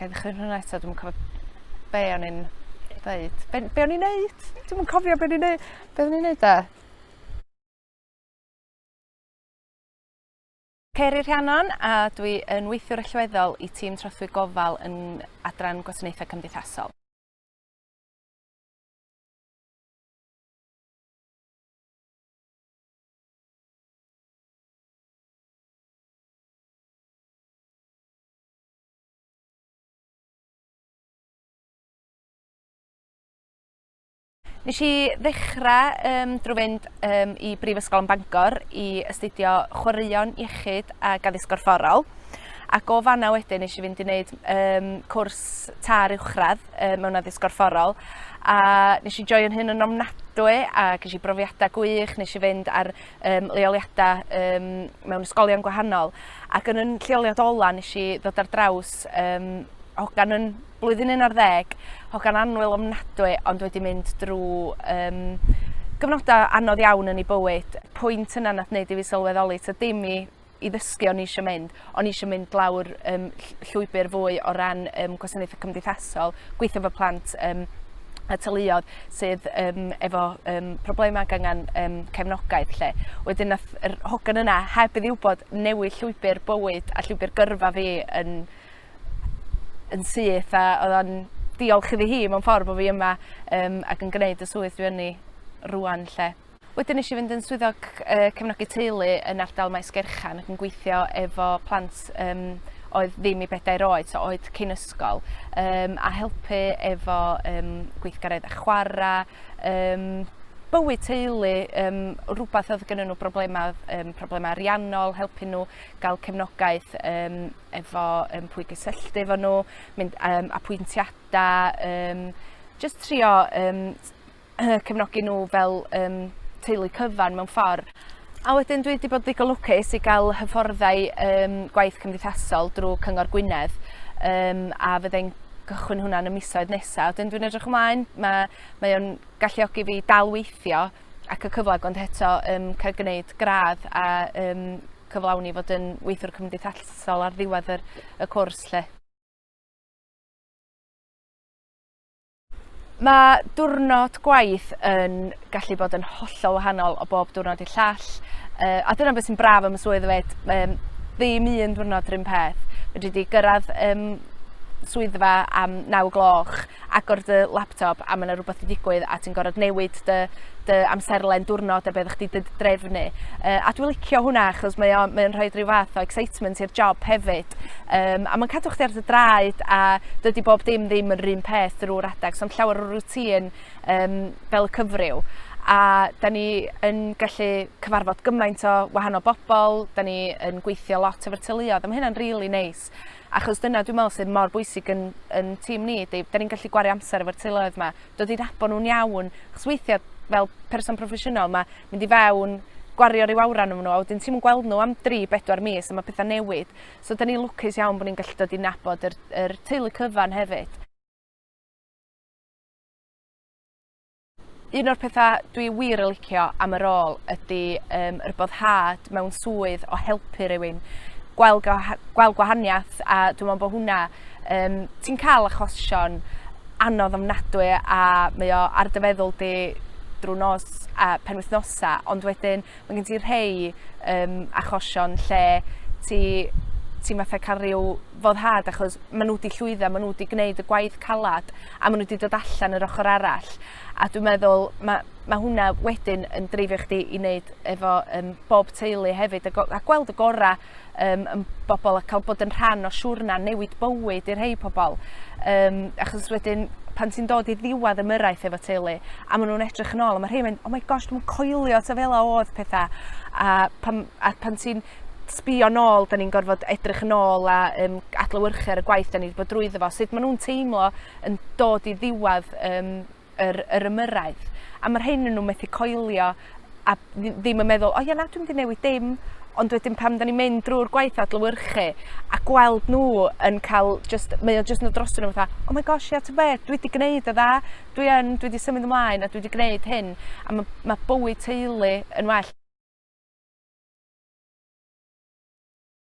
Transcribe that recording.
Ga i ddychryn hwnna eto, dwi'm yn cofio be o'n i'n ddeud. Be, be o'n i'n neud? Dwi'm yn cofio be o'n i'n neud. Be o'n i'n neud da? Ceri Rhiannon a dwi yn weithiwr allweddol i tîm trothwy gofal yn adran gwasanaethau cymdeithasol. Nes i ddechrau um, drwy fynd um, i Brifysgol yn Bangor i astudio chwaraeon, iechyd ac addysg gorfforol. Ac o fanna wedyn nes i fynd i wneud um, cwrs tar uwchradd um, mewn addysg gorfforol. A nes i joio'n hyn yn ofnadwy a ges i brofiadau gwych. Nes i fynd ar um, leoliadau um, mewn ysgolion gwahanol. Ac yn yn lleoliad ola nes i ddod ar draws um, hogan yn blwyddyn 11, hogan annwyl ofnadwy, ond wedi mynd drwy um, gyfnodau anodd iawn yn ei bywyd. Pwynt yna nath wneud i fi sylweddoli, ta dim i i ddysgu o'n i eisiau mynd, o'n i eisiau mynd lawr um, llwybr fwy o ran um, gwasanaethau cymdeithasol, gweithio efo plant um, y teuluodd sydd um, efo um, problemau ac angen um, cefnogaeth lle. Wedyn nath yr hogan yna, heb iddi wybod, newid llwybr bywyd a llwybr gyrfa fi yn, yn syth a oedd o'n diolch iddi hi mewn ffordd bod fi yma um, ac yn gwneud y swydd dwi yn ei rwan lle. Wedyn nes i fynd yn swyddog yy cefnogi teulu yn ardal Maes Gerchan ac yn gweithio efo plant yym oedd ddim i bedair oed, so oed cyn ysgol, yym a helpu efo yym gweithgaredd a chwara, yym bywyd teulu, yym rwbath oedd gynnyn nhw broblema yym problema ariannol, helpu nhw gael cefnogaeth yym efo yym pwy gysylltu efo nhw, mynd yym apwyntiada, yym jyst trio yym cefnogi nhw fel yym teulu cyfan mewn ffor. A wedyn dwi 'di bod ddigon lwcus i ga'l hyfforddai yym gwaith cymdeithasol drw Cyngor Gwynedd yym a fyddai'n gychwyn hwnna yn y misoedd nesa. Wedyn dwi'n edrych ymlaen, ma' mae o'n galluogi fi dal weithio ac y cyfle ond eto yym ca'l gneud gradd a yym cyflawni fod yn weithiwr cymdeithasol ar ddiwedd yr y cwrs 'lly. Mae diwrnod gwaith yn gallu bod yn hollol wahanol o bob diwrnod i'r llall yy a dyna beth sy'n braf am y swydd 'fyd yym ddim un diwrnod 'r un peth. Fedri di gyrraedd yym swyddfa am naw o gloch, agor dy laptop a ma' 'na rwbath 'di digwydd a ti'n gorod newid dy dy amserlen diwrnod a be' oddach chdi 'di drefnu. Yy a dwi licio hwnna achos mae o mae o'n rhoid ryw fath o excitement i'r job hefyd. Yym a ma'n cadw chdi ar dy draed a dydi bob dim ddim yr un peth drw'r adag so 'm llawer o routine yym fel y cyfryw. A 'dan ni yn gallu cyfarfod gymaint o wahanol bobol, 'dan ni yn gweithio lot efo'r teuluodd a ma' hynna'n rili neis achos dyna dwi me'wl sydd mor bwysig yn yn tîm ni 'di 'dan ni'n gallu gwario amser efo'r teuluoedd 'ma dod i nabod nhw'n iawn, achos weithia' fel person proffesiynol ma' mynd i fewn, gwario ryw awran efo nhw a wedyn ti'm yn gweld nhw am dri bedwar mis a ma' petha'n newid. So 'dan ni'n lwcus iawn bo' ni'n gallu dod i nabod yr yr teulu cyfan hefyd. Un o'r petha dwi wir yn licio am y rôl ydi yym yr boddhad mewn swydd o helpu rywun, gweld gwaha- gweld gwahaniath a dwi me'wl bo' hwnna yym ti'n ca'l achosion anodd ofnadwy a mae o ar dy feddwl di drw nos a penwythnosa ond wedyn ma' gen ti rhei yym achosion lle ti ti matha ca'l ryw foddhad achos ma' n'w 'di llwyddo ma' n'w 'di gneud y gwaith calad a ma' n'w 'di dod allan yr ochor arall a dwi'n meddwl ma' ma' hwnna wedyn yn dreifio chdi i neud efo yym bob teulu hefyd a go- a gweld y gora' yym yn bobol a ca'l bod yn rhan o siwrna newid bywyd i rhei pobol yym achos wedyn pan ti'n dod i ddiwadd ymyrraeth efo teulu a ma' nw'n edrych yn ôl a ma' rhei yn mynd oh my gosh dwi'm yn coelio ta fela o'dd petha a pan a pan ti'n sbïo nôl 'dan ni'n gorfod edrych yn ôl a yym adlewyrchu ar y gwaith 'dan ni 'di bod drwyddo fo sut ma' nw'n teimlo yn dod i ddiwadd yym yr yr ymyrraeth a ma' rhein yn nhw methu coelio a ddim yn meddwl o ia na dwi'm 'di newid dim ond wedyn pan 'dan ni'n mynd drw'r gwaith adlewyrchu a gweld nhw yn ca'l jyst mae o jyst yn dod drostyn nhw fatha oh my gosh ia t'o' be' dwi 'di gneud y dda dwi yn dwi 'di symud ymlaen a dwi 'di gneud hyn a ma' ma' bywyd teulu yn well.